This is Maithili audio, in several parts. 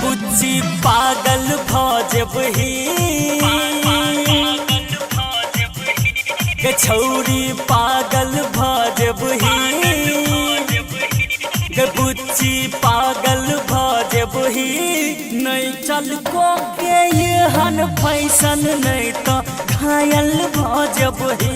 बुच्ची पागल भऽ जेबही, गे छौरी पागल भऽ जेबही, गे बुच्ची पागल भऽ जेबही। नहि चल को के एहन फैशन, नहि तऽ घायल भऽ जेबही।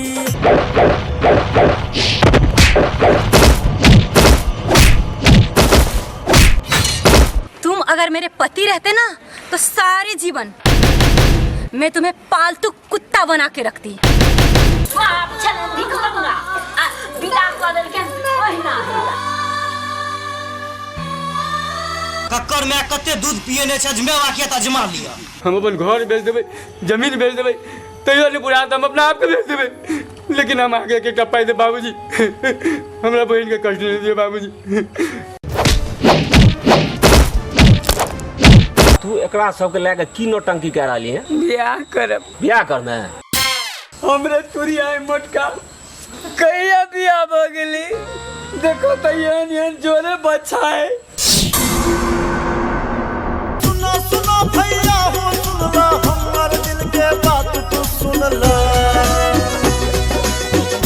तुम अगर मेरे पति रहते ना तो सारे जीवन मैं तुम्हें पालतू कुत्ता बना के रखती। बाप छल भिख मंगा आ विदा कऽ देलखिन ओहिना। कक्कर माय कते दूध पियने छै, अजमेवा किया तऽ अजमा लिअ। हम अपन घर बेच देबै, जमीन बेच देबै, तैयो नहि पूरा, हम अपना आपके बेच देबै, लेकिन हम अहाँके एक एकटा पाइ देब बाबूजी। हमरा बहिनके कष्ट नहि दियौ बाबूजी। तू एकरा सबके लए के की नौटंकी कए रहली है? बियाह करब। बियाह करमे? हमरे तुरिया मोटका कहिया बियाह भऽ गेली? देखो तऽ एहन एहन जोरे बच्चा है। सुनो सुनो भैया हो, सुनला हमर दिल के बात तू सुनला।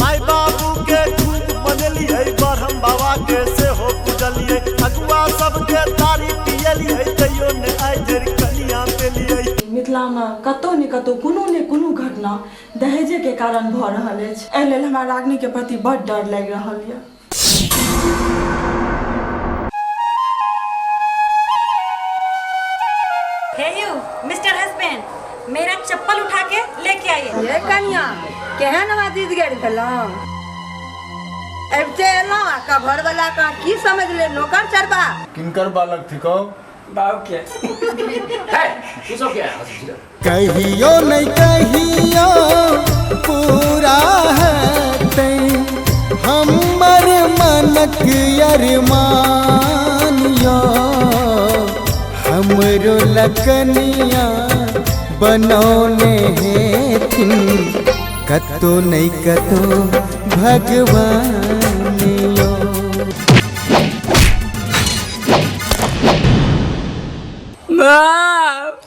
माय बाबू के खूब मनेलियै, ब्रह्म बाबा के सेहो पूजलियै, अगुआ सबके तारी पियलियै, तैयो ने आइ धरि कनिया पेलियै। मिथिलामे कतहु ने कतहु कोनो ने कोनो घटना दहेजेके कारण भऽ रहल अछि। एहि लेल हमरा रागिनीके प्रति बड्ड डर लागि रहल यऽ। हे you mister husband, मेरा चप्पल उठा के लेके आइए। ये कनिया केहन हमरा दीदगर भेलहुँ, अबिते एलहुँ आ कभर वाला का की समझ ले नौकर चरबा। किनकर बालक थिकौ? बाप के। है तू सब क्या हंसी छी रे? कहियो नहीं कहियो पूरा हेतै हमर मनक अरमान यो, हमरो लकनिया बनौने हेथिन कतो नहीं कतो भगवान यो। बाप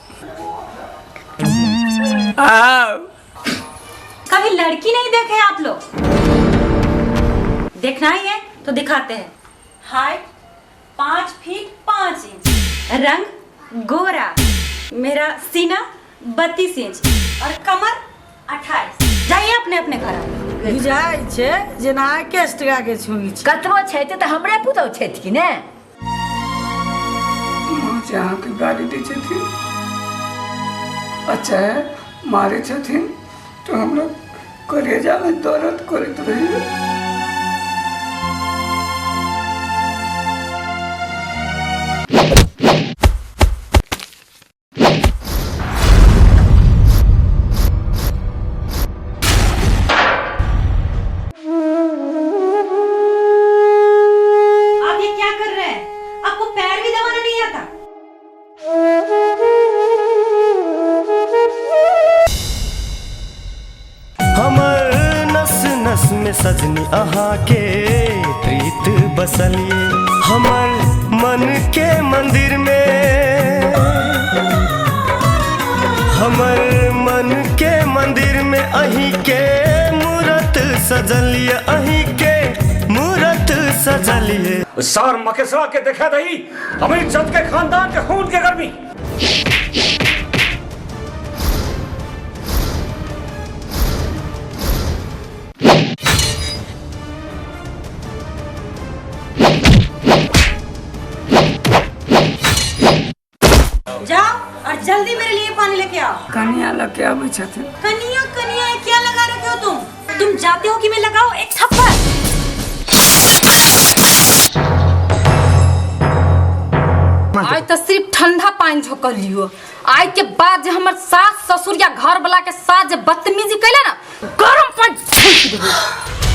आओ। कभी लड़की नहीं देखे आप लोग? देखना ही है तो दिखाते हैं। हाइट 5 फीट 5 इंच, रंग गोरा, मेरा सीना 32 इंच और कमर 28। जाइए अपने अपने घर। बुझाइ छै जेना ऑर्केस्ट्रा के छुई छै। कतबो छथि तऽ हमरे पुतहु छथि कि ने? माँ जे अहाँके गाली दै छथिन आ चाहे मारै छथिन तऽ हमरा करेजामे दर्द करैत रहैए। आप ये क्या कर रहे हैं? आपको पैर भी दबाना नहीं आता। हमर नस नस में सजनी अहाँ के प्रीत बसलिए, हमर मन के मंदिर में, हमर मन के मंदिर में अहीं के मूरत सजलिए, अहीं के मूरत सजलिए। सार मकेशवा के देखा दही अमीर चंद के खानदान के खून के गर्मी। जाओ और जल्दी मेरे लिए पानी लेके आओ। कनिया लग के आबै छथिन। कनिया कनिया क्या लगा रखे हो तुम? तुम जाते हो कि मैं लगाओ एक थप्पड़? आइ तऽ सिर्फ ठंडा पानि झोकल लियो। आइ के बाद जे हमर सास ससुर या घर वाला के साथ जे बदतमीजी कैले ना, गरम पानि झोंक देबै।